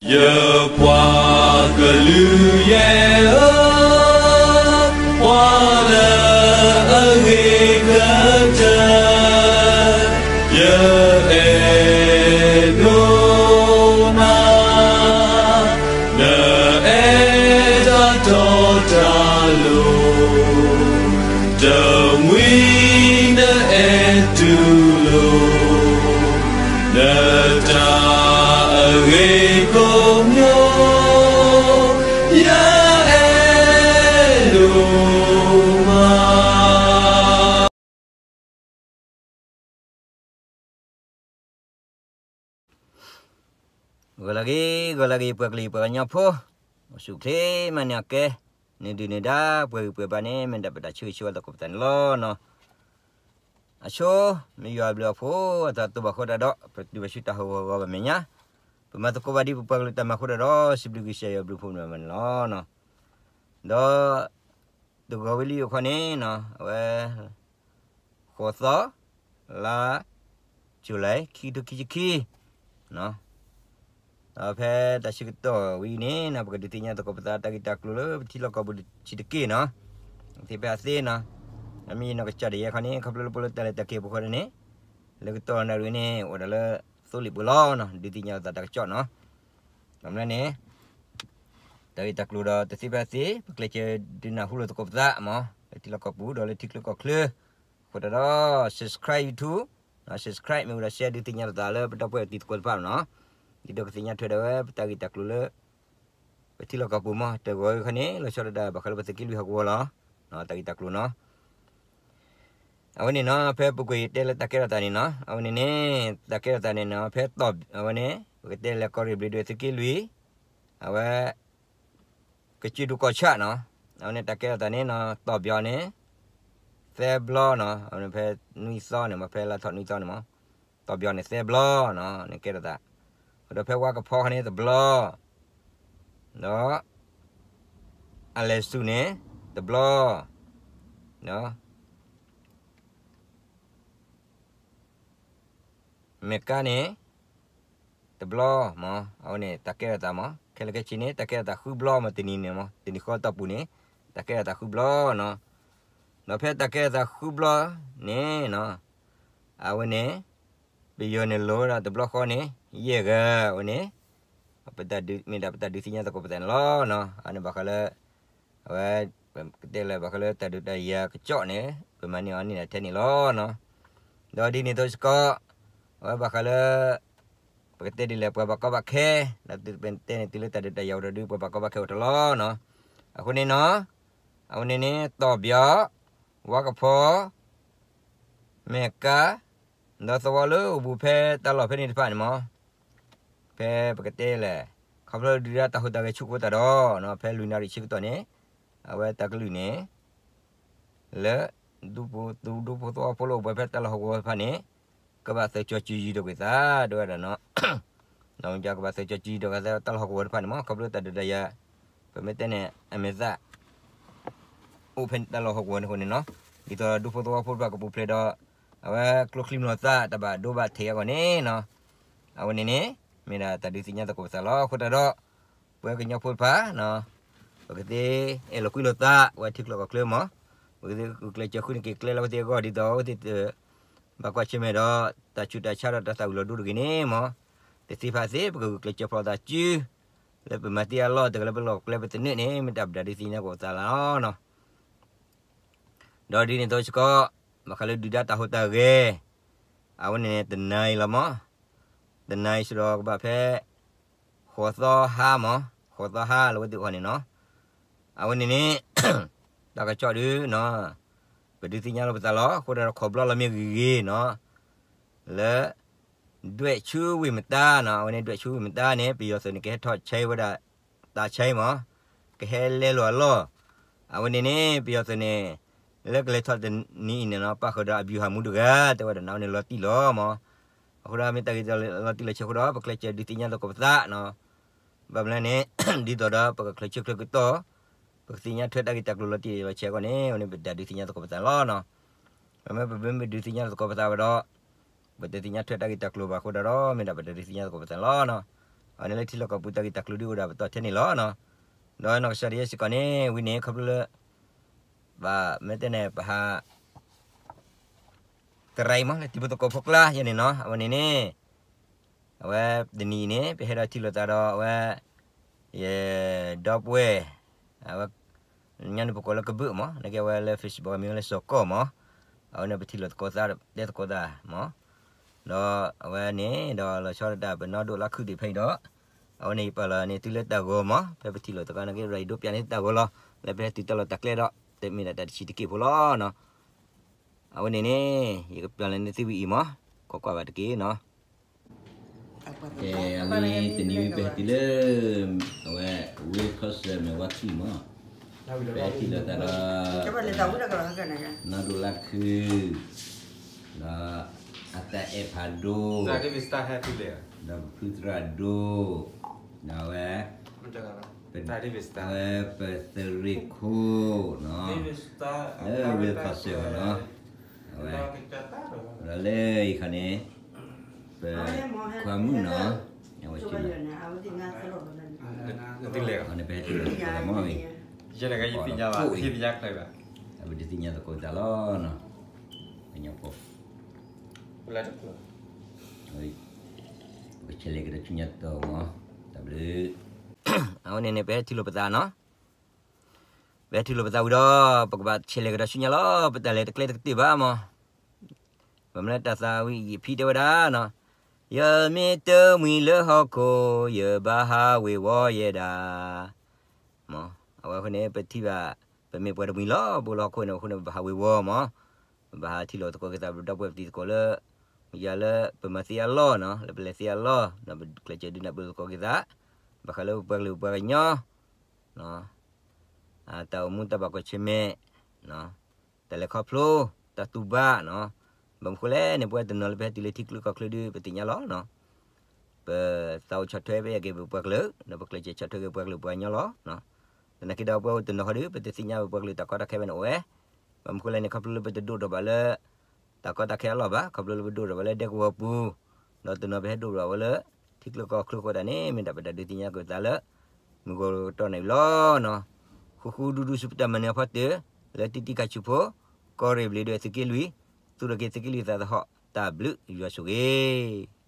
ယပှၤကလုာ်ယဲၢ်ဧၢ, ပှၤလၢအဂ့ၤကတၢၢ်, ယအဲၣ်ဒိးနၤ, နအဲၣ်တၢ်တီတၢ်လိၤ, တမှံၤနအဲၣ်တူၢ်လိာ် နတၢ်အဂ့ၤကိးမံၤ, ယအဲၣ်ဒိးမး. ဂီၤလၢအဂ့ၤ, ဂီၤလၢအဂ့ၤ ပှၤကလုာ်ပှၤကညီဖိ, အိၣ်ဆူၣ်အိၣ်ချ့မးန့ၣ်အကဲ, နဒုၣ်နဒါ ပှဲၤဂံၢ်ပှဲၤဘါန့ၣ် မ့ၢ်ဒၣ်ပတၢ်ဆၢဂ့ၤဆၢဝါသကိးပသးန့ၣ်လီၤနီၤ. အဆိ, မ့ၢ်ယွၤအဘျုးအဖှိၣ်အသး တိၢ်ဘၣ်ဃိဒၣ်ဒီး ပတုၤဘၣ်ဆူတၢ်ဟးဂီၤဂီၤဘၣ်မဲာ်ညါ, ပမၤသကိးဘၣ်ဒ်ပပှၤကလုာ်တၢ်မၤအဃိဒၣ်ဒီး စံးဘျုးကစၢ်ယွၤအဘျုးအဖှိၣ်မ့ၢ်မးန့ၣ်လီၤ. ဒီး တဂီၤဝံၤလံအခီန့ၣ်နီၤ, အဝဲ ဃိးသီ လါ July ခံကထိခံဆံခံ နီၤ, ဒီးဖဲတၢ်ဆၢကတီၢ်ဝံၤန့ၣ်နီၤ ပကဒုးသ့ၣ်ညါသကိးပသးတၢ်ဂ့ၢ်တၢ်ကျိၤလၢပထံလီၢ်ကီၢ်ပူၤ ဆံးတက့ၢ်နီၤ, သ့ဖဲအသ့နီၤ, အမ့ၢ်နီၢ်ကစၢ်ဒၣ်ယဲခီန့ၣ် ခီဖျိလၢပလၢတၢ်လဲၤတၢ်က့ၤအပူၤဃီန့ၣ်, လၢကတီၢ်နၣ်ရံၣ်န့ၣ် အိၣ်ဒၣ်လၢသိလ့ၣ်ပူၤလီၤနီၤ, ဒုးသ့ၣ်ညါသးတၢ်ကစီၣ်နီၤ. အမ့ၢ်န့ၣ် တၢ်ဂ့ၢ်တၢ်ကျိၤဒီးတသ့ဖဲအသ့ ပကျဲးစၢးဒုးနၢ်ဟူလိာ်သကိးပသးမး, လၢထံလီၢ်ကီၢ်ပူၤဒီးလၢထံချၢကီၢ်ချၢ, အဃိသတးဒီး subscribe YouTube, subscribe မ့ၢ်ဝံၤဒီး share ဒုးသ့ၣ်ညါလိာ်သးလၢပဒီပုၢ်ဝဲၢ်တံၤသကိးတဖၣ်မးနီၤ, ဒ်သိးကသ့ၣ်ညါထွဲဒၣ်ဝဲပတၢ်ဂ့ၢ်တၢ်ကျိၤလၢ ပထံလီၢ်ကီၢ်ပူၤမး, တဂီၤဝံၤခီန့ၣ် လီၤဆီဒၣ်တၢ်ဘၣ်ဃးလၢပသုးက့လွံၢ်ဟီၣ်ကဝီၤလီၤ, တၢ်ဂ့ၢ်တၢ်ကျိၤနီၤ. အဝဲန့ၣ်နီၤ ဖဲပူၤကွံာ်ယတဲလၢတၢ်ကဲထီၣ်သးန့ၣ်နီၤ, အဝဲန့ၣ်န့ၣ် တၢ်ကဲထီၣ်သးန့ၣ်နီၤ ဖဲတီၢ် အဝဲန့ၣ် ပကတဲလၢကီၢ်ရ့ၣ်ဘျ့းဒွဲၣ်သုးက့လွံၢ်, အဝဲ ကစၢၢ်ဒူကီၢ်ဆၣ်နီၤ, အဝဲန့ၣ်တၢ်ကဲထီၣ်သးန့ၣ်နီၤ တီၢ်ဘျီန့ၣ် သၢဘျီနီၤ, အဝဲန့ၣ်ဖဲနွံသီန့ၣ်မး ဖဲလါထီၣ်နွံသီန့ၣ်မး, တီၢ်ဘျီန့ၣ်သၢဘျီနီၤ န့ၣ်ကဲထီၣ်သး, ဒီးဖဲဝါကဖီခီန့ၣ်တဘျီ, ဒီး အလဲၤဆူၣ်န့ၣ် တဘျီ, ဒီး မဲာ်ကါန့ၣ် တဘျီမး, အဝဲန့ၣ်တၢ်ကဲထီၣ်သးမး, ခဲလၢာ်ခဲဆ့န့ၣ် တၢ်ကဲထီၣ်သးဃုဘျီမး တနံၤန့ၣ်မး, တနံၤဃီတီၢ်ပူၤန့ၣ် တၢ်ကဲထီၣ်သးဃုဘျီနီၤ, ဒီးဖဲတၢ်ကဲထီၣ်သးဃုဘျီန့ၣ်နီၤ, အဝဲန့ၣ် ပယီၤန့ၣ်လိၤဝဲဒၣ်တဘျီဃီန့ၣ် ယဲၢ်ဂၤ, အဝဲန့ၣ် မ့ၢ်ဒၣ်ပတၢ်ဒုးသ့ၣ်ညါသကိးပသးန့ၣ်လီၤနီၤ, အန့ၣ်ဘၣ်ဃးလၢ အဝဲ ပကတဲလၢဘၣ်ဃးလၢတၢ်ဒုးတၢ်ယၤကစီၣ်န့ၣ် ပမၤန့ၢ်အီၤန့ၢ်ဒၣ်ထဲန့ၣ်လီၤနီၤ, ဒီးဒ်န့ၣ်အသိးစ့ၢ်ကီး အဝဲဘၣ်ဃးလၢ ပကတဲဒ်လဲၣ် ပှၤဘၣ်ကီဘၣ်ခဲ ဒီးပတဲန့ၣ်တုၤလၢတၢ်ဒုးတၢ်ယၤအိၣ်ထီၣ်ဒီး ပှၤဘၣ်ကီဘၣ်ခဲအိၣ်ထီၣ်လီၤနီၤ, အဃိန့ၣ်နီၤ, အဝဲန့ၣ်န့ၣ် တီၢ်ဘျီ, ဝါကဖီ, မဲာ်ကါ, ဒီးသဝီလၢအိၣ်ဘူးဖဲတၢ်လီၢ်ဖဲန့ၣ်တဖၣ်န့ၣ်မး, ဖဲပကတဲလဲၣ် ခီဖျိဒုၣ်ဒါတၢ်ဟူးတၢ်ဂဲၤဆူၣ်ကိးတၢ်ဒီး ဖဲလွံၢ်နၣ်ရံၣ်ဆၢကတီၢ်န့ၣ် အဝဲတၢ်ကလုၢ်န့ၣ် လၢ ဒူဖိသဝီဖိလၢအိၣ်ဘူးဖဲတၢ်လီၢ်ဟီၣ်ကဝီၤတဖၣ်န့ၣ် ကဘၣ်သးကၠီၤစုယံၤဒီးကွံာ်သး တဲဝဲဒၣ်နီၤ, ကဘၣ်သးကၠီၤစုယံၤဒီးကွံာ်သးတၢ်လီၢ်ဟီၣ်ကဝီၤတဖၣ်န့ၣ်မး ခီဖျိတၢ်ဒုးတၢ်ယၤ ပမ့ၢ်တဲန့ၣ် အမဲာ်သၣ် အိၣ်ဖဲတၢ်လီၢ်ဟီၣ်ကဝီၤန့ၣ်အဃိန့ၣ်နီၤ, ဒ်သိးဒူဖိသဝီဖိတဖၣ်ကပူၤဖျဲးဒီး အဝဲကျိချံမျိာ်သၣ်တၢ်ဘၣ်ဒိဘၣ်ထံးအဂီၢ်န့ၣ်နီၤ, အဝဲန့ၣ်န့ၣ် မ့ၢ်ဒၣ်တၢ်ဒုးသ့ၣ်ညါသကိးပသးလီၤ. အဃိသတးဒီး ပဝဲကညီဖိတဖၣ် ပကသ့အဲၣ်လီၤကွံလိာ်သးဝဲထံချၢကီၢ်ချၢမး, ပကသ့ဂုာ်ကျဲးစၢးဃုန့ၢ်က့ၤကျဲလၢအဝဲသ့ၣ်အဂီၢ် ဒ်သိးအဝဲသ့ၣ်တဘၣ်ကွၢ်ဆၢၣ်မဲာ်ဒီး တၢ်ဆူးတၢ်ဆါဒီးတၢ်သၣ်ဝံၤလီၤဒိတဂ့ၤန့ၣ်မး, တသ့ဖဲသ့ ပကဂုာ်ကျဲးစၢးဖျိးသးစု လၢပမၤသ့အလီၢ်တဂၤလၢပလီၢ်ကျဲပသနၢၣ်န့ၣ် မ့ၢ်တၢ်ပတၢ်ဒုးသ့ၣ်ညါသကိးပသးလီၤနီၤ. ဒီးဒ်န့ၣ်အသိးစ့ၢ်ကီး ဘၣ်ဃးလၢဒုၣ်ဒါတၢ်ဟူးတၢ်ဂဲၤ အဝဲန့ၣ်န့ၣ် တနၤအံၤလီၤမး, တနၤအံၤစ့ၢ်ဒီးကဘၣ်ဖဲ ဃိးသီဟါမး, ဃိးသီဟါလၢအဝဲသ့ၣ်အဂီၢ်န့ၣ်နီၤ, အဝဲန့ၣ်န့ၣ် တၢ်ကစီၣ်ဒုးနီၤ ပဒုးသ့ၣ်ညါလိာ်ပသးလီၤ. အဃိဒီးခီၣ်ဘျီလီၤမ့ၢ်ဂ့ၤဂ့ၤနီၤ လၢ ဒွဲၣ်ဆူဝ့ၢ်မတါနီၤ, အဝဲန့ၣ်ဒွဲၣ်ဆူဝ့ၢ်မတါန့ၣ် ပယီၤသုးန့ၣ် ကဟဲထီၣ်ဆဲးဝဲဒၣ် တၢ်ဆဲးမး, ကဟဲလဲလိာ်အလီၢ်, အဝဲန့ၣ်န့ၣ် ပယီၤသုးန့ၣ် လၢကလဲၤထီၣ်တနံၤအံၤန့ၣ်နီၤ ပၣ်ဃုာ်ဒီးအဗျူဟာမှူးတဂၤ တဲဝဲဒၣ်န့ၣ်အဝဲန့ၣ်လီၤတံၢ်လီၤမး, အဃိဒီးမ့ၢ်တၢ်ဂ့ၢ်လီၤတံၢ်လီၤဆဲးအဃိဒီး ပကျဲးစၢးဒုးသ့ၣ်ညါသကိးပသးနီၤ, ဘၣ်မနုၤလဲၣ်န့ၣ် ဒ်သိးဒီးပကချုးချုးကတီၢ် ပကသ့ၣ်ညါထွဲတၢ်ဂ့ၢ်တၢ်ကျိၤလီၤတံၢ်လီၤဆဲးအဂီၢ်န့ၣ် အဝဲန့ၣ်ပတၢ်ဒုးသ့ၣ်ညါသကိးပသးလီၤနီၤ. မ့မ့ၢ်ပမ့ၢ်ဒုးသ့ၣ်ညါသကိးပသးဝဲဒီး ပတသ့ၣ်ညါထွဲတၢ်ဂ့ၢ်တၢ်ကျိၤဘၣ်အဃိဒီး မ့ၢ်ဒၣ်ပတၢ်ဒုးသ့ၣ်ညါသကိးပသးလီၤနီၤ. အဝဲန့ၣ်လၢထံလီၢ်ကီၢ်ပူၤတၢ်ဂ့ၢ်တၢ်ကျိၤဒုးအိၣ်ဒီးပတီၢ်ထဲန့ၣ်လီၤ. ဒီးနီၢ်ကစၢ်ဒၣ်ယဲစ့ၢ်ကီးန့ၣ် ဝံၤန့ၣ် ခီဖျိလၢ ဘၣ်မ့ၢ်တဲန့ၣ် ပဟး သရၣ်အံၤမး လၢတံၤဖိသကိးဖိကျါယဲန့ၣ်နီၤ, အဝဲန့ၣ်န့ၣ် အဝဲတနံၤအံၤန့ၣ် ပဟဲဒီးထံၣ်လိာ်သးဒီးအဝဲ ယဒီပုၢ်ဝဲၢ် အဝဲ ညါန့ၣ်ပကိးလၢကဘုးမး နာ်က့အဝဲလၢ Facebook မ့ၢ်ဝဲလၢစီၤကီၢ်မး, အဝဲန့ၣ်ပထံၣ်လိာ်သကိးသး တဲသကိးသးမး, ဒီးအဝဲန့ၣ်ဒီးလီၤဆီဒၣ်တၢ်ပနီၣ်ဒိၣ်လၢခုၣ်ဒံးဖဲအံၤဒီး အဝဲန့ၣ်ယပာ်လီၤန့ၣ်သုလၢတၢ်ဂီၤမး, ဖဲပထံၣ်လိာ်သကိးနာ်က့ ရၤယဒိးပၠးန့ၢ်သုတၢ်ဂီၤလီၤ, လၢပဟဲတုၤတၢ်လီၢ်တၢ်ကျဲဒီး တမ့ၢ်ဒၣ်တၢ်တဆံးတက့ၢ်ဖိလီၤနီၤ. အဝဲန့ၣ်န့ၣ် ယကပာ်လီၤန့ၢ်သုဝံၤအံၤမး, ကွၢ်ကွၢ်ဘၣ်တက့ၢ်နီၤ. ကဲ အဝဲတနံၤဝံၤပဟဲတုၤလၢ အဝဲ ဝ့ၢ်ခီၣ်စဲၣ်မဲာ်ဝါခံမး, ပဟဲထံၣ်လိာ်သးဒီး နီၢ်ဒိၣ်လါခုၣ်, ဒီးအတၢ်အဲၣ်ဖးဒိၣ်, ဒီးပဖုသရၣ်ဒိၣ်, ဒီးအဝဲ အဝဲပသရ့ၣ်ခိၣ်နီၤ, လၢဝ့ၢ်ခီၣ်စဲၣ်နီၤ, အဝဲ ဒီးလၢအံၤခီန့ၣ် ပခွါမုၣ်နီၤ, အဝဲ န့ၣ်ပဟဲထံၣ်လိာ်သကိးသးမးဝံၤ, ယဲန့ၣ်ကယသ့ၣ်ညါဘၣ်, ယသ့ၣ်ညါ, အဝဲတသ့ၣ်ညါသကိးသးလီၤနီၤ, ပှၤကညီဖိ, ပကဆဲးလဲၤကဒီးဆူညါတတီၤမး, တၢ်ဘျုး, အဝဲန့ၣ်န့ၣ် ပဟဲထံၣ်လိာ်ပသးနီၤ, ပဟဲထံၣ်လိာ်ပသးဝံၤဒီး ပကဘၣ်ဆဲးလဲၤကဒီးဆူညါလီၤ, ပတၢ်လဲၤတကျဲတကတၢၢ်ဘၣ်မး ပမ့ၢ်လၢတၢ်သးဝံၣ်ယဖံတဲဝဲဒၣ်နီၤ, ယမ့ၢ်တမှံၤလၢဟီၣ်ခိၣ် ယဘၣ်ဟးဝ့ၤဝီၤယဲဒၣ်, မး အဝဲအဃိန့ၣ် ပထံၣ်ဘၣ် ပမ့ၢ်ပှၤတမှံၤလီၤ ပအိၣ်လၢဟီၣ်ခိၣ်န့ၣ်အဃိန့ၣ် ပဘၣ်ဟးဝ့ၤဝီၤမး, ပဘၣ်ဟးထံၣ်လိာ်သကိးက့ၤသး ပဒီပုၢ်ဝဲၢ်ပတံၤသကိးလၢ မ့ၢ်ယၤလၢပမၤသ့အလီၢ်နီၤ, လၢပလဲၤသ့အလီၢ်, ပကျဲးစၢးဒုးနၢ်ပၢၢ်သကိးက့ၤသး, ဘၣ်ဃးလၢပပှၤကလုာ်ပပှၤကညီ တၢ်အိၣ်မူတၢ်ဘၣ်ကွၢ်ဆၢၣ်မဲာ်, တၢ်လဲၤခီဖျိ, တၢ်တူၢ်ဘၣ်နီၤ, ဘၣ်မနုၤဃိလဲၣ်န့ၣ် ပဝဲတနီၤလၢပဟဲတုၤလၢထံချၢကီၢ်ချၢဒုး ပသ့ၣ်ညါလီၤနီၤ, ပသးအိၣ်ဆီၣ်ထွဲဖဲအက့ၤပပှၤကလုာ်, ဒီးပကျဲးစၢးဆီၣ်ထွဲက့ၤပှၤကလုာ်ပှၤကညီလီၤ. သနာ်က့ဒီးပဝဲအိၣ်တနီၤဃီဒီး ပတသ့ၣ်ညါပပှၤကလုာ်တၢ်ကီတၢ်ခဲဖဲန့ၣ်အိၣ်ဝဲ, ဘၣ်မနုၤဃိလဲၣ်န့ၣ် ခီဖျိလၢပတဒိၣ်ထီၣ်ဘၣ်လၢ တၢ်ကီတၢ်ခဲအလီၢ်ဘၣ်, ခီဖျိလၢပဒိၣ်ထီၣ်ဘၣ်လၢဒဲကဝီၤပူၤ, ဒီးတနီၤပဟဲဒိၣ်ထီၣ်ဘၣ်ဝဲလၢ ထံချၢကီၢ်ချၢအဃိသတးန့ၣ် မ့ၢ်ဒၣ်ပတၢ်ဒုးသ့ၣ်ညါက့ၤသးလၢ မုၢ်ဂီၤကတီၢ်န့ၣ်လီၤနီၤ. ဃူဃူဒူဒူဆူပတၢ်မၤနၢၤအဖီတၢၢ်, လၢတံတံခါဆူဖိ, ကီၢ်ရ့ၣ်ဘျ့းဒွဲၣ်သုးက့လွံၢ်, သူၣ်ထီၣ်က့ၤသုးက့လွံၢ်သးသဟီၣ်, တၢ်ဘျုးယွၤဆိၣ်ဂ့ၤ